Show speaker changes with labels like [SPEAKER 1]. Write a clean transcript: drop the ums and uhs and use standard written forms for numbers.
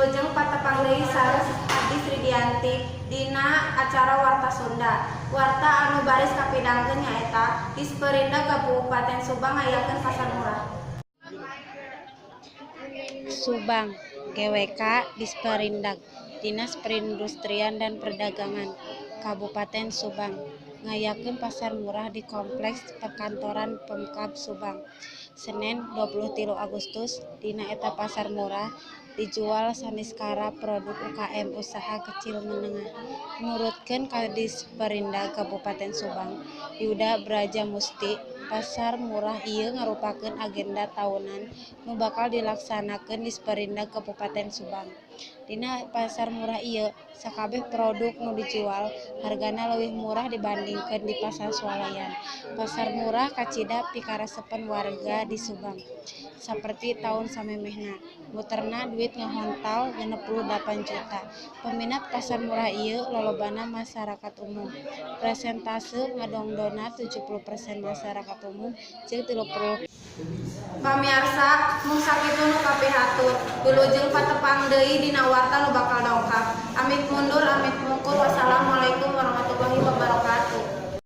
[SPEAKER 1] Wilujeng patepang deui sareng Abdi Sri Dianti dina acara Warta Sunda. Warta anu baris kapidangkeun nyaeta Disperindag Kabupaten Subang ngayakeun pasar murah.
[SPEAKER 2] Subang, GWK Disperindag, Dinas Perindustrian dan Perdagangan, Kabupaten Subang, ngayakeun pasar murah di Kompleks Perkantoran Pemkab Subang, Senen 23 Agustus. Dina eta pasar murah dijual saniscara produk UKM usaha kecil menengah. Nurutkeun Kadisperindag Kabupaten Subang, Yudha Brajamusti, pasar murah ieu ngarupakeun agenda taunan nu bakal dilaksanakeun Disperindag Kabupaten Subang. Dina pasar murah ieu sakabeh produk nu dijual hargana leuwih murah dibandingkeun di pasar swalayan. Pasar murah kacida pikaresepeun warga di Subang. Saperti taun samemehna, muterna duit ngahontal 68 juta. Peminat pasar murah ieu lolobana masyarakat umum. Presentase ngadongdona 70% masyarakat umum jeung 30
[SPEAKER 1] Pamiarsa, mung sakitu nu kapihatur. Wilujeng patepang deui dina warta nu bakal dongkap. Amit mundur, amit.